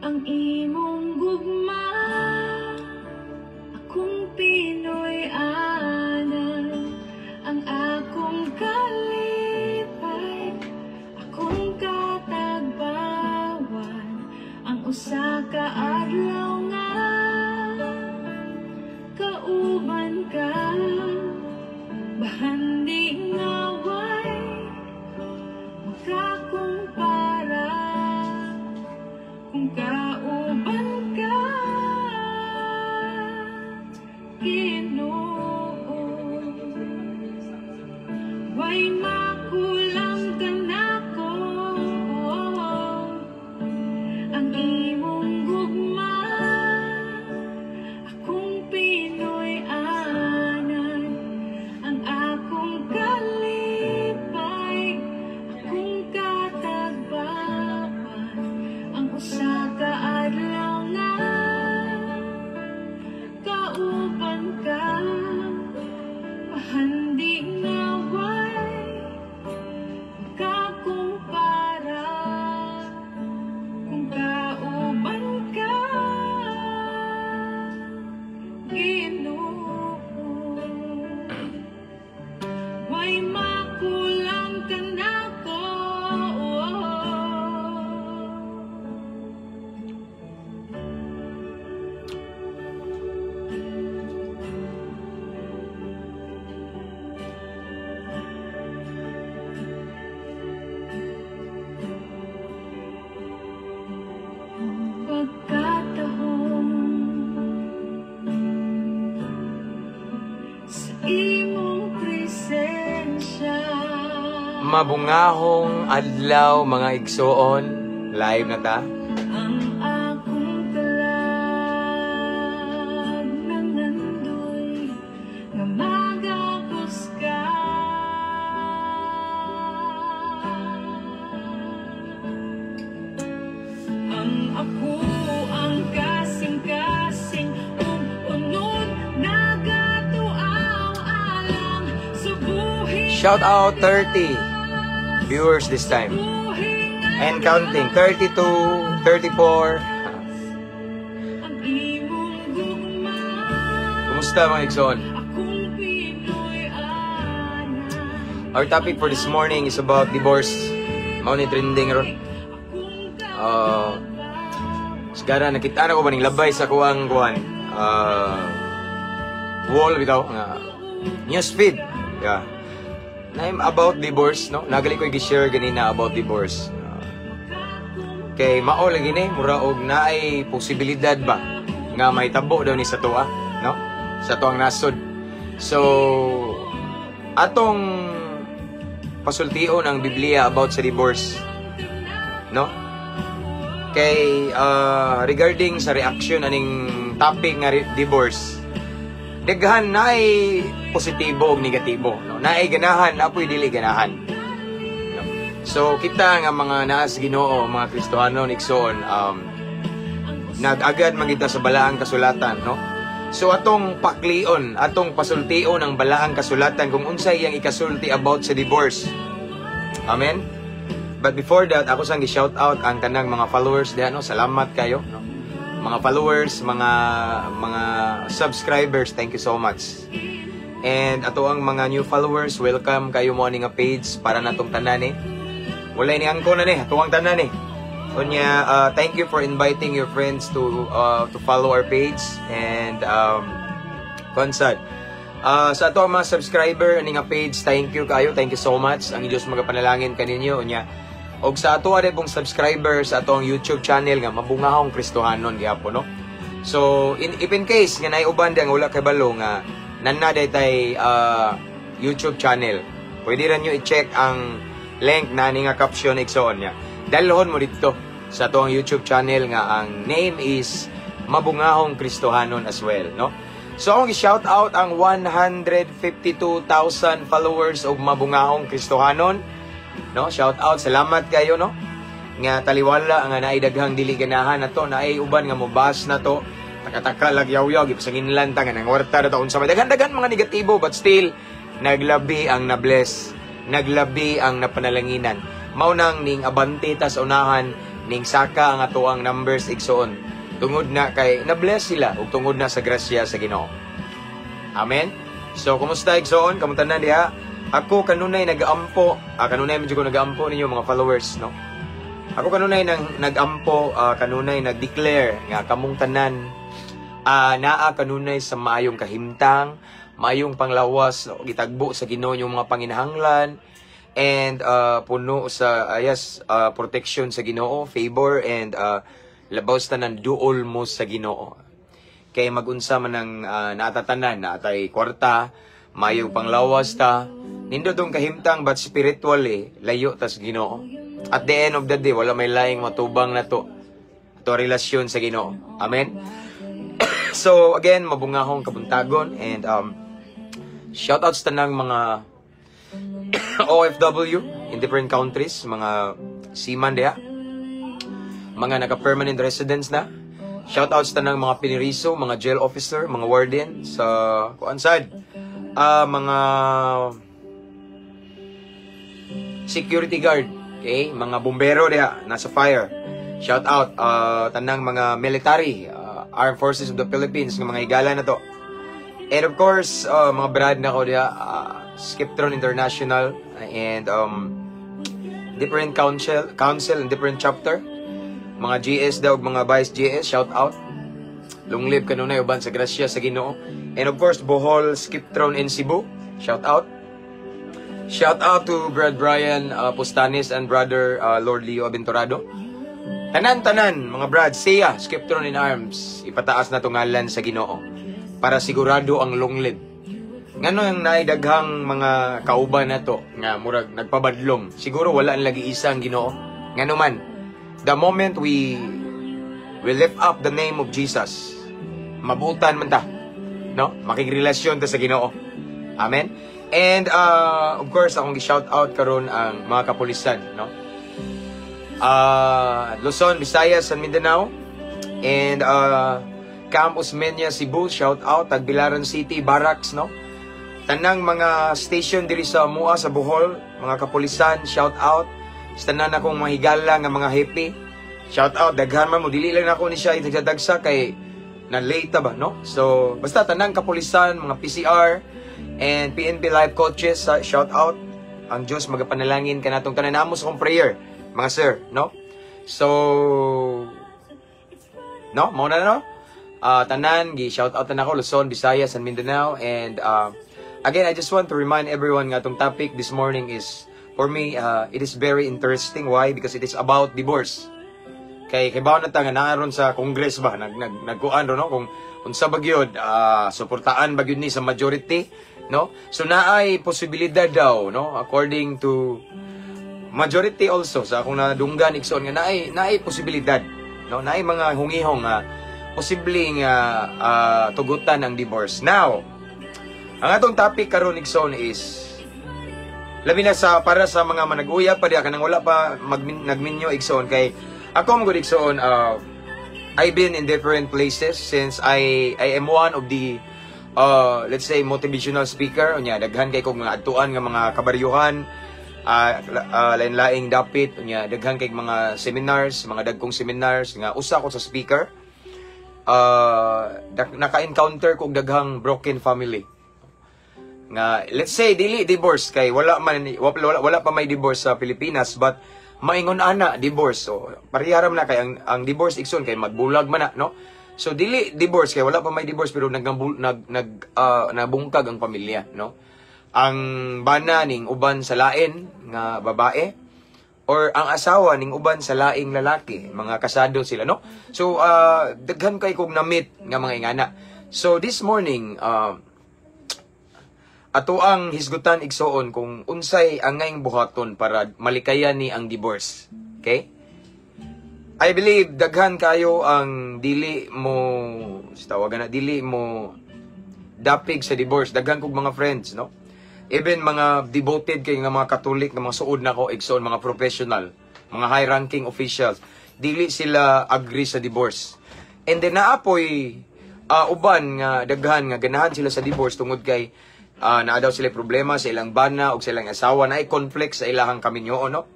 Ang imong gugma, akong Pinoy anan, ang akong kalipay, akong katagbawan, ang usa ka adlaw nga kauban ka, bahandi nga way makakumpara kung kauban ka, Ginoo. Way makulang kanako ang imong gugma, akong Pinoy anan, ang akong kalipay, akong katagbawan, ang usa ka adlaw nga kauban ka, bahandi nga way makakumpara kung kauban ka, Ginoo. Way makulang kanako. Pagkatahong sa imong presensya. Mabungahong adlaw, mga igsoon. Live na ta. Ang akong kalag nangandoy nga magapos ka. Ang ako ang kasing-kasing ug unod nagatuaw alang sa buhi. Shout out 30 viewers this time. And counting. 32, 34. Ang imong gugma. Kumusta, mga igsoon? Akong Pinoy anan. Our topic for this morning is about divorce. Mao ni trending ron. Akong Sigara nakita na ko ba ning labay sa kuang kuan. Wall bitaw nga news feed. Yeah. Na about divorce, no? Nagali ko i-share ganina about divorce. Kay mao lagi ni mura og naay posibilidad ba nga may tabo daw ni sa tuwa, no? Sa tuang nasod. So atong pasultion ang Biblia about sa divorce, no? Kay regarding sa reaction aning topic nga divorce, daghan naay positibo ug negatibo, no? Naay ganahan, napoy dili ganahan, no? So kita nga mga naas Ginoo, mga Kristohanon igsoon, nag-agad man kita sa balaang kasulatan, no? So atong paklion, atong pasultion ang balaang kasulatan kung unsay iyang ikasulti about sa divorce. Amen. But before that, ako sang gi-shout out ang tanang mga followers diha, no. Salamat kayo, no? Mga followers, mga subscribers, thank you so much. And ato ang mga new followers, welcome kayo mo ani nga page para natong tanan ni. Walay ni angko na ni, ato ang tanan ni. Unya, thank you for inviting your friends to follow our page and concert. Sa ato ang mga subscriber ani nga page, thank you kayo, thank you so much. Ang Diyos magapanalangin kaninyo unya. Og sa ato ari pong subscriber sa ato ang YouTube channel nga Mabungahong Kristohanon gyapon, no. So if in case nga naay uban di ang wala kay balo nga nanna day tay YouTube channel, pwede ra nyo i-check ang link na ni nga caption, igsoon niya. Dalhon mo didto sa ato ang YouTube channel nga ang name is Mabungahong Kristohanon as well, no. So akong i-shout out ang 152,000 followers og Mabungahong Kristohanon, no? Shout out, salamat kayo, no? Nga taliwala nga naay daghang dili ganahan nato, naay uban nga mobas na to, taka-taka lagyaw-yaw, gipasanginlan ta nga nangwarta na to unsa may daghan-daghan mga negatibo, but still naglabi ang na-bless, naglabi ang napanalanginan. Mao nang ning abante ta sa unahan Ning saka ang atoang numbers, igsoon. Tungod na kay na-bless sila ug tungod na sa grasya sa Ginoo. Amen. So kumusta, igsoon? Kamusta na diha? Ako kanunay nag-ampo, kanunay medyo ko nag-ampo ninyo mga followers, no? Ako kanunay nang nag-ampo, kanunay nag-declare nga kamong tanan naa kanunay sa maayong kahimtang, maayong panglawas, no? Gitagbo sa Ginoo yung mga panginahanglan and puno sa yes, protection sa Ginoo, favor and labaw sa tanan, duol mo sa Ginoo. Kay magunsa man ang naatatanan, naatay kwarta, maayong panglawas ta, nindot tong kahimtang, but spiritually layo tas Ginoo. At the end of the day, wala may laing matubang na to ato relasyon sa Ginoo. Amen. So again, mabungahong kabuntagon and shout outs tanang mga OFW in different countries, mga seaman diha, mga naka-permanent residents na. Shout outs tanang mga piniriso, mga jail officer, mga warden sa kuan sad. Mga security guard, okay? Mga bumbero diha nasa fire. Shout out tanang mga military, Armed Forces of the Philippines nga mga higala na to. And of course, mga brad na ko diha, Skiptron International and different council and different chapter. Mga GS daw, mga vice GS, shout out. Long live kanunay uban sa grasya sa Ginoo. And of course, Bohol Skiptron in Cebu, shout out. Shout out to Brad Brian Postanis and brother Lord Leo Aventurado. Tanan-tanan, mga brad, siya, Skiptron in Arms, ipataas na tungalan sa Ginoo para sigurado ang long live. Ngano yung naidaghang mga kauban na to nga murag nagpabadlong? Siguro wala ang lagi isa ang Ginoo. Ngano man, the moment we lift up the name of Jesus, mabutan man ta. No? Makigrelasyon ta sa Ginoo. Amen. And of course, akong gi-shout out karon ang mga kapulisan, no? Luzon, Visayas, and Mindanao. And Camp Osmeña, Cebu, shout out. Tagbilaran City, Barracks, no? Tanang mga station diri sa Mua, sa Bohol, mga kapulisan, shout out. Sa tanan akong mga higala nga mga happy. Shout out, daghan man mo, dili lang nako ni siya itagdagsa kay na late ta ba, no? So, basta tanang kapulisan, mga PCR and PNP life coaches, shout out. Ang Diyos magapanalangin kanatong tanan namo sa akong prayer, mga sir, no? So, no, mao na, no? Tanan, gi shout out na nako Luzon, Visayas, and Mindanao. And again, I just want to remind everyone nga atong topic this morning is, for me, it is very interesting. Why? Because it is about divorce. Kay kay na ta nga naaron sa Congress ba, nag nag nagkuan ro, no, kung unsa ba gyud, suportaan ba gyud ni sa majority, no? So naay posibilidad daw, no, according to majority also sa akong nadunggan, igsoon, nga naay naay posibilidad, no, naay mga hungihong nga posible nga tugutan ang divorce. Now, ang atong topic karon, igsoon, is labi na sa para sa mga manag-uyab pa diha, kanang wala pa nagminyo, igsoon, kay ako mo gud, igsoon, I've been in different places since I am one of the let's say motivational speaker. Unya daghan kay kog mga adtuan nga mga kabaryuhan, lain-laing dapit. Unya daghan kay mga seminars, mga dagkong seminars nga usa ko sa speaker. Naka-encounter ko og daghang broken family nga, let's say, dili divorce kay wala man wala, wala pa may divorce sa Pilipinas, but maingon ana divorce. So pareha na kay ang divorce, igsoon, kay magbulag man na, no? So dili divorce kay wala pa may divorce, pero nag nag, nag nabungkag ang pamilya, no? Ang bana ning uban sa lain nga babae or ang asawa ning uban sa laing lalaki, mga kasado sila, no? So daghan kay kog na-meet nga mga ingana. So this morning, ato ang hisgutan, igsoon, kung unsay angayng buhaton para malikayan ni ang divorce. Okay? I believe daghan kayo ang dili mo tawagan na dili mo dapig sa divorce. Daghan kog mga friends, no? Even mga devoted kay nga mga Katolik nga mga suod nako, igsoon, mga professional, mga high-ranking officials, dili sila agree sa divorce. And then naapoy uban nga daghan nga ganahan sila sa divorce tungod kay naa daw sila problema sa ilang bana o sa ilang asawa, na conflict sa ilahang kaminyoon, no?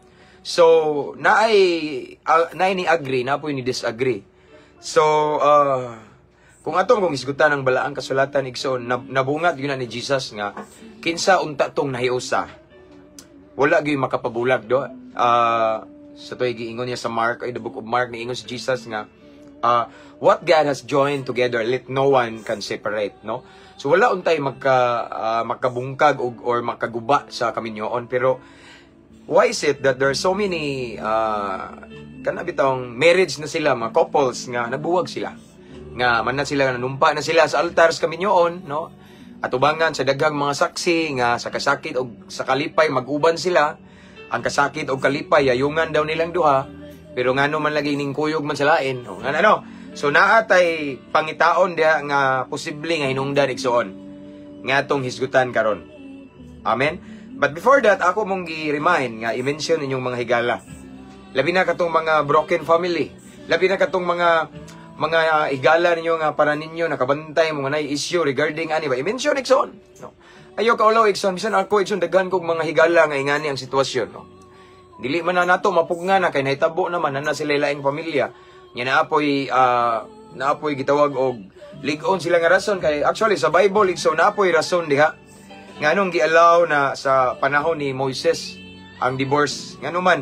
So, naay ni agree, naa poy ni disagree. So, kung atong kung isgutan ang balaang kasulatan, igsoon, nabungat gyud na ni Jesus nga kinsa unta tong nahiusa. Wala gyud makapabulag do. Sa to'y giingon niya sa Mark, ay the book of Mark, niingon si Jesus nga "What God has joined together, let no one can separate," no? So wala untay makabungkag og or makaguba sa kaminyoon, pero why is it that there are so many kana bitawng marriage na sila, mga couples nga nabuwag sila, nga man na sila nanumpa na sila sa altar sa kaminyoon, no, atubangan sa daghang mga saksi nga sa kasakit og sa kalipay mag-uban sila, ang kasakit og kalipay ayungan daw nilang duha, pero ngano man lagi ning kuyog man sa lain o nga ano? So naa tay pangitaon diha nga posible nga hinungdan, igsoon, nga atong hisgutan karon. Amen. But before that, ako mong gi-remind nga i-mention inyong mga higala, labi na katong mga broken family, labi na katong mga higala ninyo nga para ninyo nakabantay mo nga nay issue regarding ani ba, i-mention, igsoon, no? Ayo kaulaw, igsoon. Bisan ako, igsoon, daghan kog mga higala nga ingani ang sitwasyon, no? Dili man na nato mapugna na kay nahitabo naman na sila laing pamilya nya naapoy gitawag og lig-on sila nga rason, kay actually sa Bible, igsoon, naapoy rason diha nganong gi-allow na sa panahon ni Moises ang divorce. Ngano man,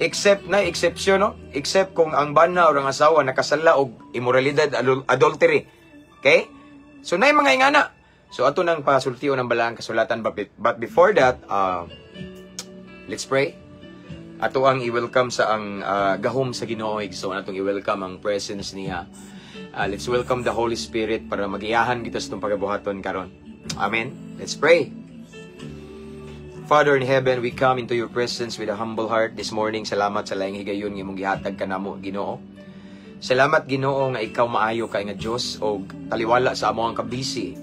except na exception, no, except kung ang bana or ang asawa nakasala og immoralidad, adultery. Okay, so nay mga ingana. So ato nang pasultion ang balaang kasulatan, but before that, let's pray. Ato ang i-welcome sa ang gahom sa Ginoo, igsoon. Atong i-welcome ang presence niya. Let's welcome the Holy Spirit para magiyahan kita sa itong pagabuhaton karon. Amen. Let's pray. Father in heaven, we come into your presence with a humble heart this morning. Salamat sa laing higayon nga imong gihatag kanamo, Ginoo. Salamat, Ginoo, nga ikaw maayo kay nga Dios og taliwala sa among kabisi,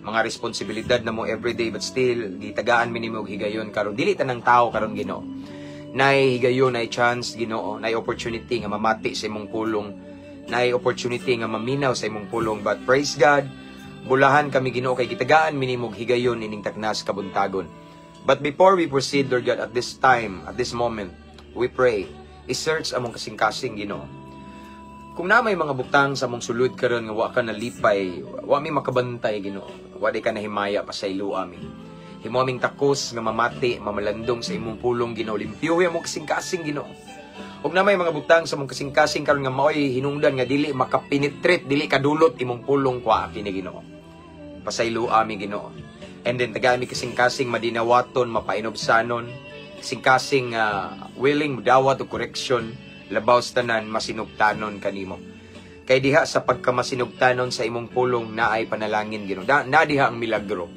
mga responsibilidad namo everyday, but still gitagaan mi nimo og higayon karon. Dili tanang tao karon, Ginoo, nay higayon, nay chance, Ginoo, nay opportunity nga mamati sa imong pulong, nay opportunity nga maminaw sa imong pulong. But praise God, bulahan kami, Ginoo, kay gitagaan mi nimo og higayon ining taknas kabuntagon. But before we proceed, Lord God, at this time, at this moment, we pray, i-search among kasing-kasing, Ginoo. Kung na may mga butang sa among sulod karon nga wa ka nalipay, wa mi makabantay, Ginoo. Wa di ka nahimaya, pasayloa mi. Himo aming takos nga mamati, mamalandong sa imong pulong, Ginoo. Limpyuhi among kasing-kasing, Ginoo. Ug na may mga butang sa among kasing-kasing karon nga maoy hinungdan nga dili makapenetrate, dili kadulot imong pulong kwa kini, Ginoo. Pasayloa mi, Ginoo. And then tagaan mi kasing-kasing madinawaton, mapainubsanon, kasing-kasing willing dawat og correction, labaw sa tanan masinugtanon kanimo. Kay diha sa pagkamasinugtanon sa imong pulong naay panalangin, Ginoo. Na diha ang milagro.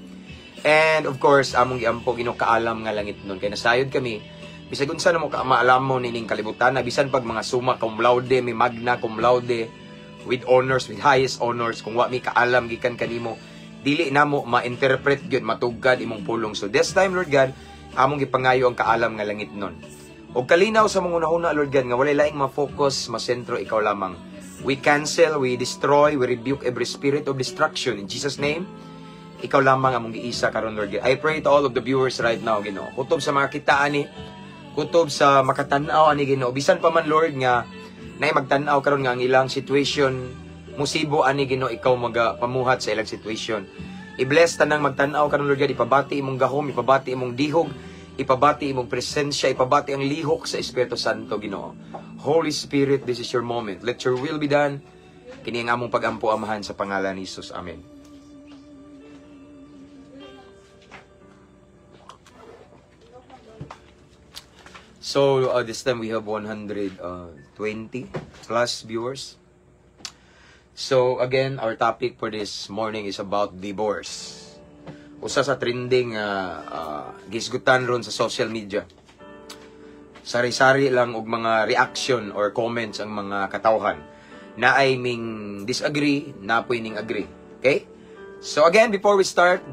And of course, among giampo, Ginoo, kaalam nga langit nun. Kay nasayod kami, bisag unsa namo ka maalam mo nining kalibutan na bisan pag mga summa cum laude, may magna cum laude, with honors, with highest honors, kung wa mi kaalam gikan kanimo, dili namo ma-interpret gyud, matugad imong pulong. So this time, Lord God, among gipangayo ang kaalam nga langit nun. Og kalinaw sa mga hunahuna, Lord God, nga walay laing ma-focus, masentro, ikaw lamang. We cancel, we destroy, we rebuke every spirit of destruction in Jesus' name. Ikaw lamang among giisa karon, Lord God. I pray to all of the viewers right now, Ginoo. Kutob sa mga kita ani, kutob sa makatan-aw ani, Ginoo. Bisan pa man, Lord, nga naay magtan-aw karon nga ang ilang situation musibo ani, Ginoo, ikaw magapamuhat sa ilang situation. I-bless tanang magtan-aw karon, Lord God, ipabati imong gahom, ipabati imong dihog, ipabati imong presensya, ipabati ang lihok sa Espiritu Santo, Ginoo. Holy Spirit, this is your moment. Let your will be done. Kini ang among pagampo, Amahan, sa pangalan ni Jesus. Amen. So, this time we have 120 plus viewers. So, again, our topic for this morning is about divorce. Usa sa trending gisgutan ron sa social media. Sari-sari lang og mga reaction or comments ang mga katawhan. Naay ming disagree, na ning agree. Okay? So again, before we start,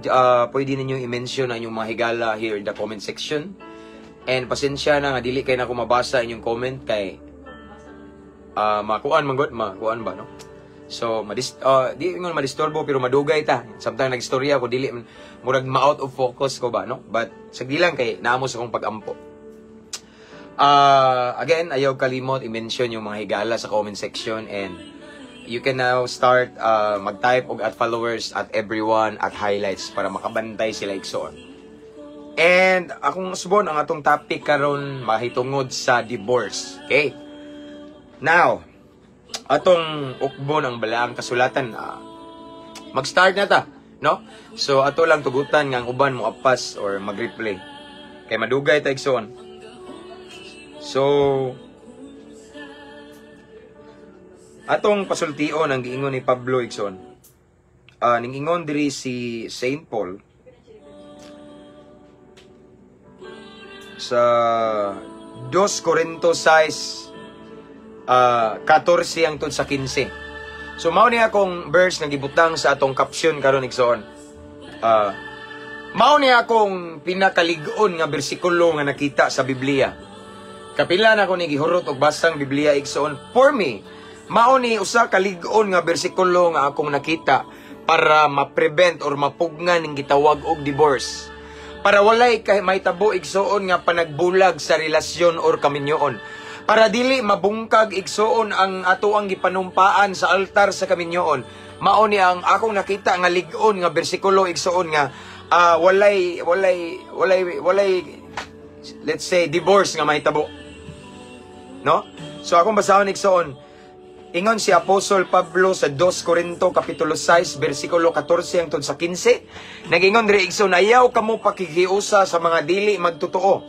pwede ninyo i-mention ang inyong mga higala here in the comment section. And pasensya na nga dili kay na ako mabasa inyong comment kay makuan man gud, makuan ba, no? So di ingon madisturbo pero madugay ta. Samtang nagstorya ko dili murag ma-out of focus ko ba, no? But sagdi lang kay naamo sa akong pagampo. Again, ayaw kalimot i-mention yung mga higala sa comment section and you can now start mag-type og @followers, @everyone, @highlights para makabantay sila, igsoon. And akong usbon ang atong topic karon mahitungod sa divorce. Okay? Now, atong ukbon ang balaang kasulatan. Mag-start na ta, no? So ato lang tugutan nga ang uban mo apas or mag-replay. Kay madugay ta, igsoon. So atong pasultion ang giingon ni Pablo, igsoon. Ningingon diri si Saint Paul sa 2 Corinto 6 14 hangtod sa 15. So mao ni akong verse nga gibutang sa atong caption karon, igsoon. Mao ni akong pinakalig-on nga bersikulo nga nakita sa Biblia. Kapila na ako ni gihurot og basang Biblia, igsoon. For me, mao ni usa ka lig-on nga bersikulo nga akong nakita para ma-prevent or mapugnan ning gitawag og divorce. Para walay kay mahitabo, igsoon, nga panagbulag sa relasyon or kaminyoon. Para dili mabungkag, igsoon, ang ato ang gipanumpaan sa altar sa kaminyoon. Mao ni ang akong nakita nga lig-on nga bersikulo, igsoon, nga walay let's say divorce nga mahitabo. No? So akong basahon, igsoon. Ingon si Apostol Pablo sa 2 Corinto kapitulo 6 bersikulo 14 hangtod sa 15. Nagingon diri, igsoon, "Ayaw kamo pakighiusa sa mga dili magtotoo.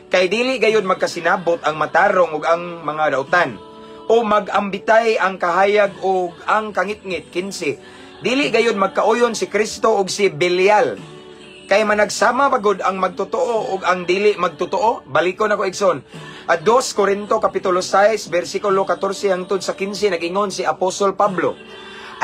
Kay dili gayud magkasinabot ang matarong ug ang mga dautan o mag-ambitay ang kahayag ug ang kangitngit." 15. "Dili gayud magkauyon si Kristo ug si Belial. Kay managsama bagod ang magtotoo ug ang dili magtotoo?" Balikon ako, igsoon. At 2 Corinto kapitulo 6 bersikulo 14 hangtod sa 15, nagingon si Apostol Pablo,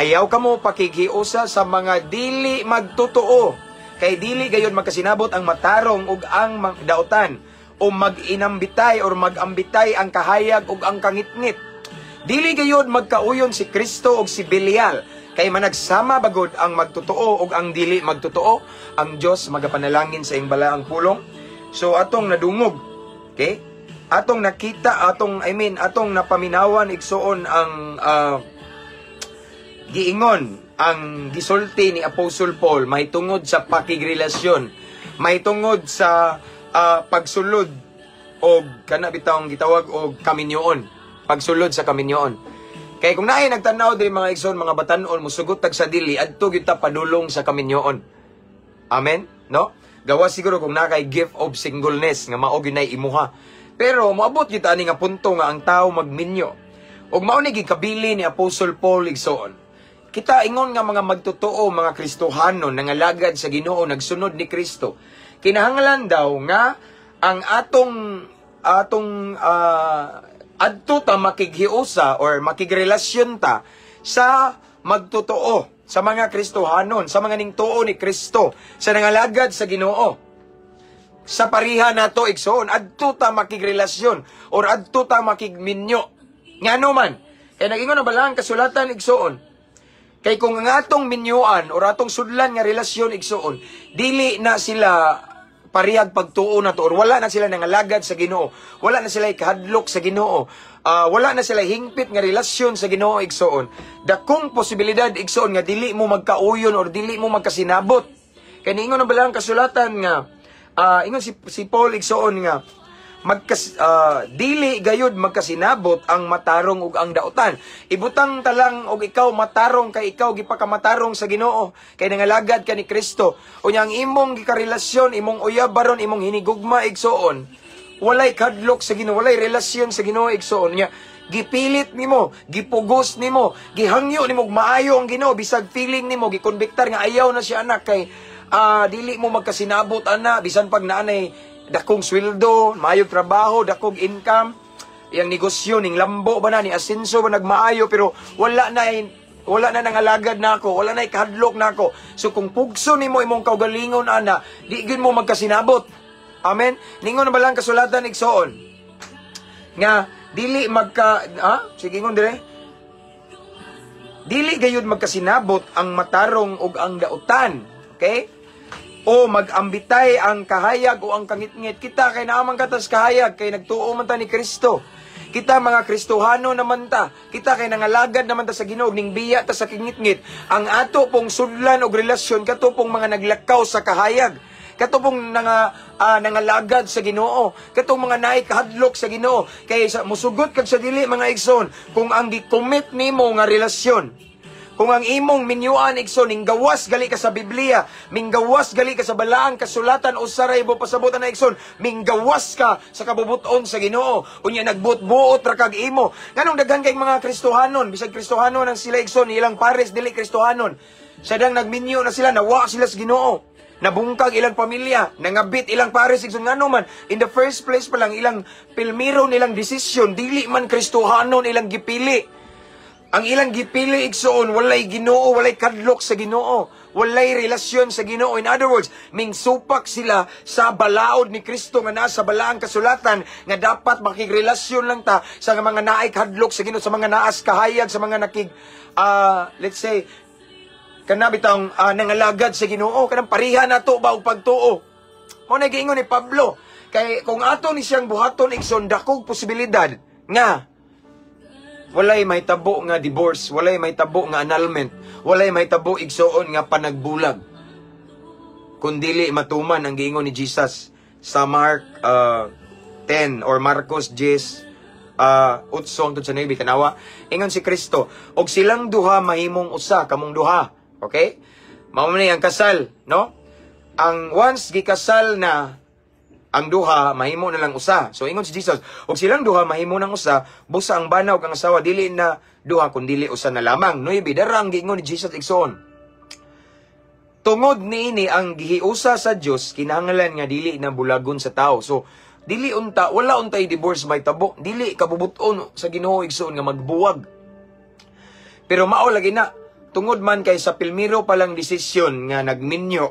"Ayaw kamo pakighiusa sa mga dili magtotoo. Kay dili gayud magkasinabot ang matarong ug ang dautan o mag-inambitay or mag-ambitay ang kahayag ug ang kangitngit. Dili gayud magkauyon si Kristo ug si Belial. Kay managsama bagod ang magtotoo ug ang dili magtotoo?" Ang Dios magapanalangin sa iyang balaang pulong. So atong nadungog, okay? Atong nakita, atong I mean, atong napaminawan, igsoon, ang giingon, ang gisulti ni Apostle Paul mahitungod sa pakigrelasyon, mahitungod sa pagsulod og kana bitawng gitawag og kaminyoon, pagsulod sa kaminyoon. Kay kung naay nagtan-aw diri, mga igsoon, mga batan-on, musugot tag sa dili, adto gyud ta padulong sa kaminyoon. Amen, no? Gawa siguro kung naa kay gift of singleness nga mao gyud nay imuha. Pero moabot gyud ani nga punto nga ang tao magminyo. Ug mao ni gikabili ni Apostle Paul, igsoon. Kita ingon nga mga magtotoo, mga Kristohanon, nangalagad sa Ginoo, nagsunod ni Kristo. Kinahanglan daw nga ang atong atong adto ta makighiusa or makigrelasyon ta sa magtotoo, sa mga Kristohanon, sa mga ningtuo ni Kristo, sa nangalagad sa Ginoo. Sa pariha nato, igsoon, adto ta makigrelasyon or adto ta makigminyo. Ngano man? Kay nagingon ang balaang kasulatan, igsoon, kay kung ang atong minyuan or atong sudlan nga relasyon, igsoon, dili na sila parehag pagtuo na to or wala na sila nangalagad sa Ginoo, wala na sila ikahadlok sa Ginoo, wala na sila hingpit nga relasyon sa Ginoo, igsoon. Dakong posibilidad, igsoon, nga dili mo magkauyon or dili mo magkasinabot. Kay niingon ang balaang kasulatan nga ingon si Paul, igsoon, nga dili gayud magkasinabot ang matarong ug ang dautan. Ibutang talang og ikaw matarong kay ikaw gipakamatarong sa Ginoo, kay nangalagad ka ni Kristo. Unya ang imong gikarelasyon, imong uyab baron, imong hinigugma, igsoon, walay kadlok sa Ginoo, walay relasyon sa Ginoo, igsoon. Nya gipilit nimo, gipugos nimo, gihangyo nimo maayo ang Ginoo bisag feeling nimo gikonbiktar nga ayaw na siya anak kay dili mo magkasinabot ana bisan pag naanay dakong sweldo, maayong trabaho, dakong income, iyang negosyo ning lambo ba na ni asenso ba nagmaayo, pero wala na nangalagad na ako, wala na ikahadlok na ako. So kung pugso nimo imong kaugalingon ana, di gyud mo magkasinabot. Amen. Ningon na ba lang kasulatan, igsoon, nga dili magka sige, ingon dire, dili gayud magkasinabot ang matarong ug ang dautan. Okay? O mag-ambitay ang kahayag o ang kangitngit. Kita kay naa man katas kahayag kay nagtuo man ta ni Kristo. Kita mga Kristohano naman ta. Kita kay nangalagad naman ta sa Ginoo, ning biya ta sa kingitngit. Ang ato pong sudlan og relasyon kato pong mga naglakaw sa kahayag. Kato pong nangalagad sa Ginoo. Katong mga naay kahadlok sa Ginoo. Kay sa musugot kag sa dili, mga igsoon, kung ang gi-commit nimo nga relasyon, kung ang imong minyuan, igsoon, gawas gali ka sa Biblia, minggawas gali ka sa balaang kasulatan, usaray mo pasabutan na, igsoon, minggawas ka sa kabubuton sa Ginoo. Unya nagbuot-buot ra kag imo. Nganong daghan kay mga Kristohanon, bisag Kristohanon ang sila, igsoon, ilang pares dili Kristohanon. Sadang nagminyo na sila, nawa sila sa Ginoo. Nabungkag ilang pamilya, nangabit ilang pares, igsoon. Ngano man, in the first place pa lang, ilang pilmiro nilang desisyon, dili man Kristohanon ilang gipili. Ang ilang gipili, igsoon, walay Ginoo, walay kadlok sa Ginoo, walay relasyon sa Ginoo. In other words, mingsupak sila sa balaod ni Kristo nga nasa balaang kasulatan nga dapat makigrelasyon lang ta sa mga naay kadlok sa Ginoo, sa mga naas kahayag, sa mga nakig let's say kana bitang nangalagad sa Ginoo, kanang pariha nato ba og pagtuo. Mao na giingon ni Pablo, kay kung ato ni siyang buhaton, igsoon, dakog posibilidad nga walay mahitabo nga divorce, walay mahitabo nga annulment, walay mahitabo, igsoon, nga panagbulag. Kung dili matuman ang giingon ni Jesus sa Mark 10 or Marcos 10, 8 hangtod sa 9, tanawa. Ingon si Kristo, "Og silang duha mahimong usa," kamong duha. Okay? Mao man ni ang kasal, no? Ang once gikasal na ang duha, mahimo na lang usa. So ingon si Jesus, "Og silang duha mahimo nang usa, busa ang bana ug ang asawa dili na duha kun dili usa na lamang." Nuebe, dara ang giingon ni Jesus, igsoon. Tungod niini ang gihiusa sa Dios kinahanglan nga dili na bulagon sa tao. So dili unta, wala untay divorce mahitabo, dili kabubuton sa Ginoo, igsoon, nga magbuwag. Pero mao lagi na tungod man kay sa pilmiro pa lang desisyon nga nagminyo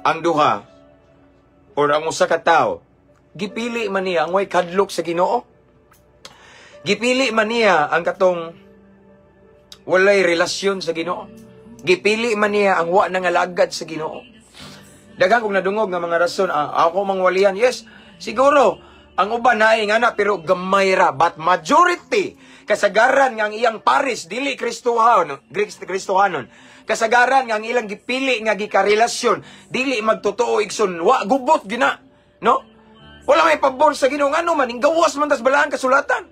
ang duha or ang usa ka tawo, gipili man niya ang way kadlok sa Ginoo. Gipili man niya ang katong walay relasyon sa Ginoo. Gipili man niya ang wa nangalagad sa Ginoo. Daghan kong nadungog nga mga rason, ako mang walian. Yes, siguro ang uban naay nga na, pero gamay ra, but majority, kasagaran nga ang iyang pares dili Kristohanon, Kristohanon. Kasagaran nga ang ilang gipili nga gikarelasyon dili magtotoo, igsoon, wa gubot gina, no? Wala may pabor sa Ginoo, ngano man gawas man tas balaan kasulatan.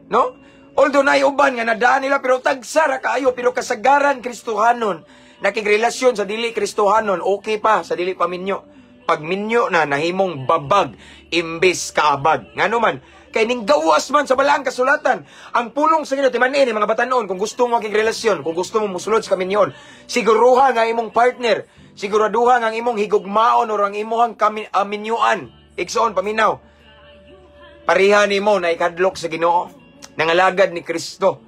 No? Although naay uban nga nadaan nila, pero tagsa ra kaayo, pero kasagaran Kristohanon nakigrelasyon sa dili Kristohanon, okay pa sa dili pa minyo. Pag minyo na, nahimong babag imbes kaabag. Ngano man kay ning gawas man sa balaang kasulatan. Ang pulong sa Ginoo, timan-i mga batanon, kung gusto mo makigrelasyon, kung gusto mo musulod sa kaminyon, siguruha nga imong partner, siguraduha nga ang imong higugmaon or ang imong kaminyuan. Igsoon, paminaw. Pareha nimo na ikadlok sa Ginoo, nangalagad ni Kristo.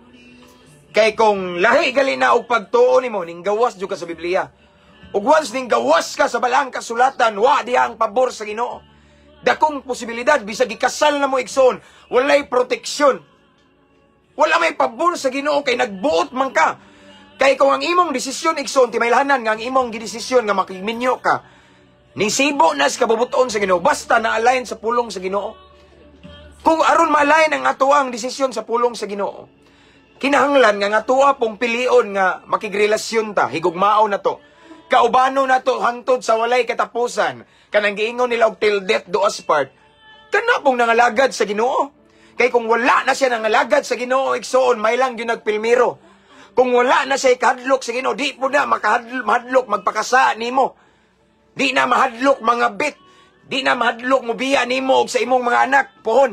Kay kung lahi gali na og pagtuo nimo, ning gawas jud ka sa Biblia. Ug once ning gawas ka sa balaang kasulatan, wa diha ang pabor sa Ginoo. Dakong posibilidad bisag gikasal na mo, igsoon, walay proteksyon. Wala may pabor sa Ginoo kay nagbuot man ka. Kay kung ang imong desisyon, igsoon, timaylahanan nga ang imong gidesisyon nga makigminyo ka, ning sibo na sa kabubuton sa Ginoo basta na-align sa pulong sa Ginoo. Kung aron ma-align ang atoang desisyon sa pulong sa Ginoo, kinahanglan nga nga atoa pong pilion nga makigrelasyon ta, higugmao na to. Kaubano na to hangtod sa walay katapusan. Kanang giingon nila og till death do us part. Kana pong nangalagad sa Ginoo. Kay kung wala na siya nangalagad sa Ginoo, igsoon, may lang gyud nagpilmiro. Kung wala na siya ikahadlok sa Ginoo, di po na makahadlok magpakasa nimo. Di na mahadlok mga bit. Di na mahadlok mobiya nimo og sa imong mga anak pohon.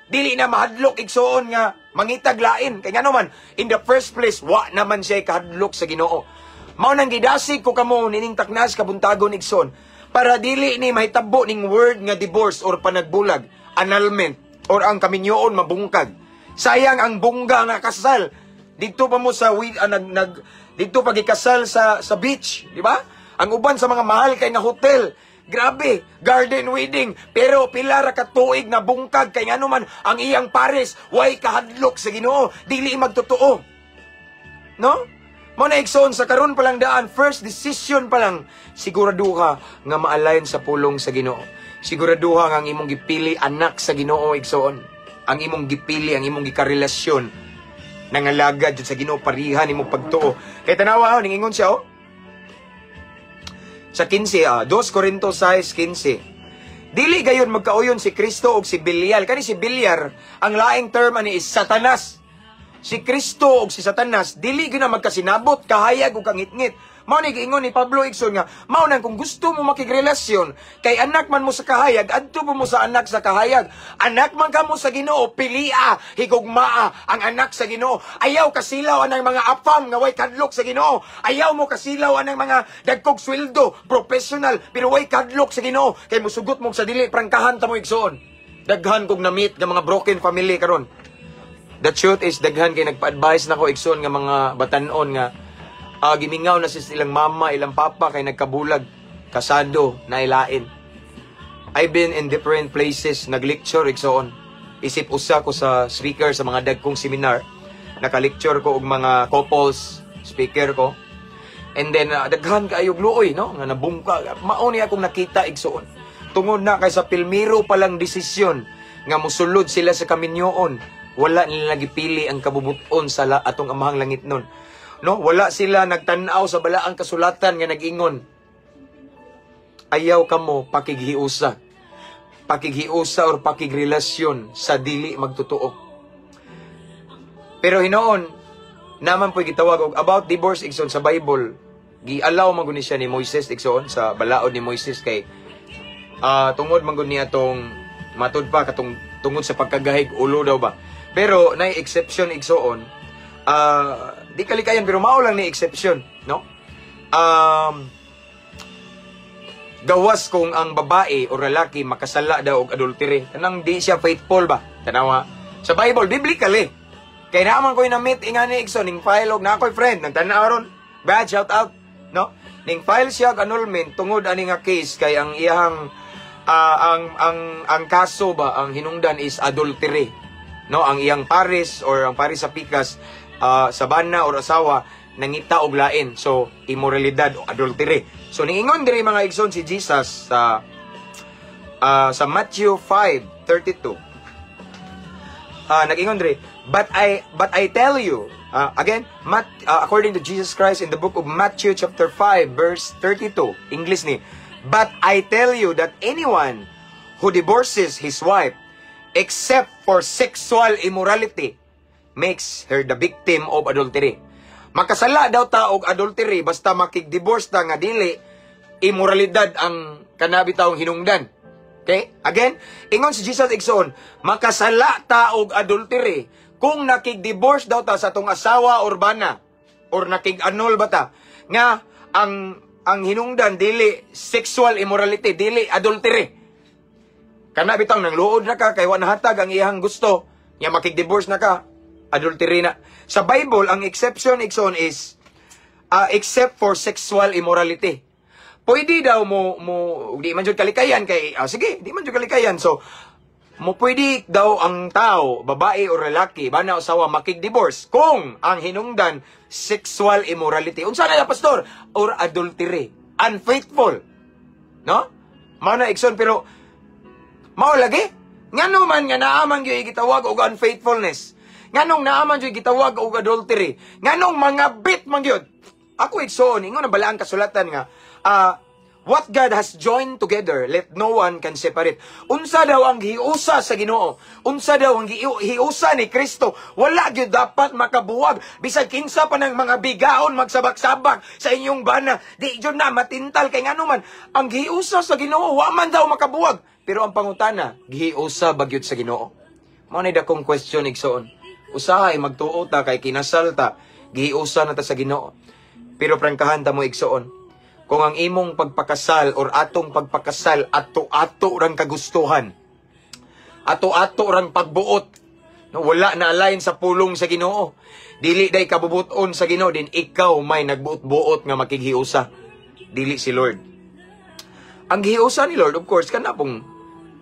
Dili na mahadlok, igsoon, nga mangitag lain. Kay ngano man, in the first place, wa naman siya kahadlok sa Ginoo. Mao nang gidasig ko kamo nining taknas kabuntagon, igsoon, para dili ni mahitabo ning word nga divorce or panagbulag, annulment or ang kaminyoon mabungkag. Sayang ang bongga nga kasal. Dito pa mo sa nag, nag dito pa gikasal sa beach, di ba? Ang uban sa mga mahal kay nga hotel. Grabe, garden wedding. Pero pila ra ka tuig na bungkag kay ngano man ang iyang pares way kahadlok sa Ginoo, dili magtotoo. No? Mao na, igsoon, sa karon pa lang daan, first decision pa lang, siguraduha nga ma-align sa pulong sa Ginoo. Siguraduha nga ang imong gipili anak sa Ginoo, igsoon. Ang imong gipili, ang imong gikarelasyon, nangalagad jud sa Ginoo, pariha nimo pagtuo. Kay tanawa, ningingon siya, oh. Sa 15, 2 Corinto 6:15. Dili gayon magkauyon si Kristo og si Belial. Kani si Belial, ang laing term ani is Satanas. Si Kristo og si Satanas dili gyud na magkasinabot, kahayag ug kangitngit. Mao ni giingon ni Pablo, igsoon, nga mao nang kung gusto mo makigrelasyon kay anak man mo sa kahayag, adto po mo sa anak sa kahayag. Anak man kamo sa Ginoo, pilia, higugmaa ang anak sa Ginoo. Ayaw kasilaw anang mga afam nga way kadlok sa Ginoo. Ayaw mo kasilaw anang mga dagkog sweldo, professional, pero way kadlok sa Ginoo kay musugot mo sa dili prangkahan ta mo, igsoon. Daghan kog na-meet nga mga broken family karon. The truth is, daghan kay nagpa-advise nako, igsoon, nga mga batanon nga gimingaw na sa ilang mama, ilang papa kay nagkabulag, kasado, nailain. I've been in different places, nag-lecture, igsoon. Isip usa ko sa speaker sa mga dagkong seminar. Naka-lecture ko og mga couples, speaker ko. And then daghan kaayo luoy, no, nga nabungka. Mao ni akong nakita, igsoon. Tungod na kay sa pilmiro pa lang desisyon nga musulod sila sa kaminyoon, wala nila gipili ang kabubuton sa atong amahang langitnon. No, wala sila nagtan-aw sa balaang kasulatan nga nag-ingon, ayaw kamo pakighiusa. Pakighiusa or pakigrelasyon sa dili magtotoo. Pero hinoon, naman po'y gitawag og about divorce, igsoon, sa Bible. Gi-allow man gud ni siya ni Moises, igsoon, sa balaod ni Moises kay tungod man gud niya tong matud pa katong tungod sa pagkagahig ulo daw ba. Pero nay exception, igsoon. Di kalikayan pero mao lang ni exception, no? Gawas kung ang babae o lalaki makasala daw og adultery. Kanang di siya faithful ba? Tanawa. Sa Bible, biblically. Kay naaman ko'y na-meet ingani, igsoon, ning file og na ako'y friend, nagtanaw ron. Bad shout out, no? Ning file siya og annulment tungod ani nga case kay ang iyang ang kaso ba, ang hinungdan is adultery. No, ang iyang pares or ang pares sa pikas sa bana or asawa nangita og lain. So, immoralidad o adultery. So, niingon diri, mga igsoon, si Jesus sa Matthew 5:32. Nag-ingon diri, But I tell you," again, according to Jesus Christ in the book of Matthew chapter 5 verse 32, English ni, "But I tell you that anyone who divorces his wife except for sexual immorality makes her the victim of adultery." Makasala daw ta og adultery basta makig-divorce ta nga dili immoralidad ang kanabi taong hinungdan. Okay? Again, ingon si Jesus, igsoon, makasala ta og adultery kung nakig-divorce daw ta sa atong asawa or bana or nakig-annul ba ta nga ang hinungdan dili sexual immorality, dili adultery. Kana bitang nang luod na ka kay wa nahatag ang iyang gusto, nya makig-divorce na ka, adultery na. Sa Bible, ang exception, igsoon, is except for sexual immorality. Pwede daw mo di man jud kalikayan kay sige, di man jud kalikayan. So mo pwede daw ang tao, babae o lalaki, bana o asawa, makig-divorce kung ang hinungdan sexual immorality. Unsa na, pastor? Or adultery, unfaithful. No? Mao na, igsoon, pero mao lagi. Ngano man nga naa man gyud gitawag og unfaithfulness? Nganong naa man gyud gitawag og adultery? Nganong mga bit man gyud? Ako, igsoon, ingon ang balaang kasulatan nga "What God has joined together, let no one can separate." Unsa daw ang giusa sa Ginoo? Unsa daw ang hiusa ni Kristo? Wala gyud dapat makabuwag. Bisag kinsa pa ng mga bigaon magsabak-sabak sa inyong bana, di jud na matintal kay ngano man ang giusa sa Ginoo, wa man daw makabuwag. Pero ang pangutana, giusa ba gyud sa Ginoo? Mao ni dakong question, igsoon. Usahay magtuo ta kay kinasal ta, giusa na ta sa Ginoo. Pero prangkahan ta mo, igsoon. Kung ang imong pagpakasal or atong pagpakasal ato-ato rang kagustuhan, ato-ato rang pagbuot, no, wala na align sa pulong sa Ginoo. Dili day kabubuton sa Ginoo din ikaw may nagbuot-buot nga makighiusa. Dili si Lord. Ang gihiusa ni Lord, of course, kana pong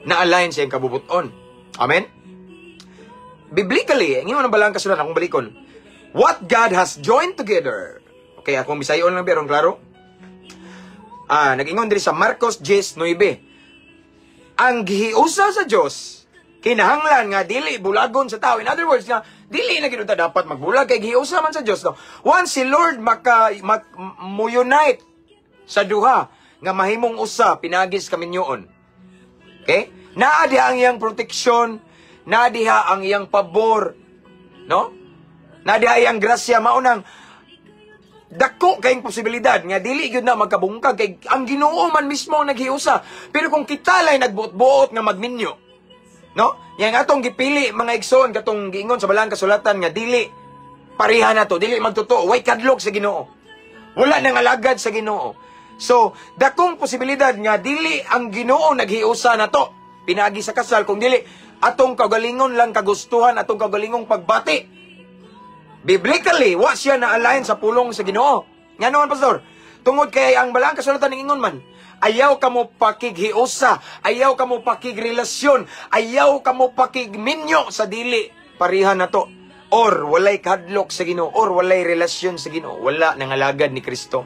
na-align sa iyang kabubuton. Amen? Biblically, ang ingon ang balaang kasulatan, akong balikon, "What God has joined together," Okay, akong bisayon lang pero klaro. Nag-ingon diri sa Marcos 10:9. Ang gihiusa sa Dios kinahanglan nga dili bulagon sa tao. In other words nga dili na gyud ta dapat magbulag kay gihiusa man sa Dios, no. Once si Lord mo unite sa duha nga mahimong usa pinagi sa kaminyoon. Okay? Naa diha ang iyang proteksyon, naa diha ang iyang pabor, no? Naa diha iyang grasya. Maunang dako kayong posibilidad nga dili gyud na magkabungkag kay ang Ginoo man mismo ang naghiusa. Pero kung kita lay nagbuot-buot nga magminyo, no? Yang atong gipili, mga igsoon, katong giingon sa balang kasulatan nga dili pareha na to, dili magtotoo, way kadlok sa Ginoo. Wala nang alagad sa Ginoo. So, dakong posibilidad nga dili ang Ginoo naghiusa na to pinaagi sa kasal kung dili atong kaugalingon lang kagustuhan, atong kaugalingong pagbati. Biblically, wa siya na align sa pulong sa Ginoo. Ngano man, Pastor? Tungod kay ang balang kasulatan ng ingon man, ayaw ka mo pakighiusa, ayaw ka mo pakigrelasyon, ayaw ka mo pakigminyo sa dili pareha na to. Or walay kadlok sa Ginoo, or walay relasyon sa Ginoo, wala nangalagad ni Kristo.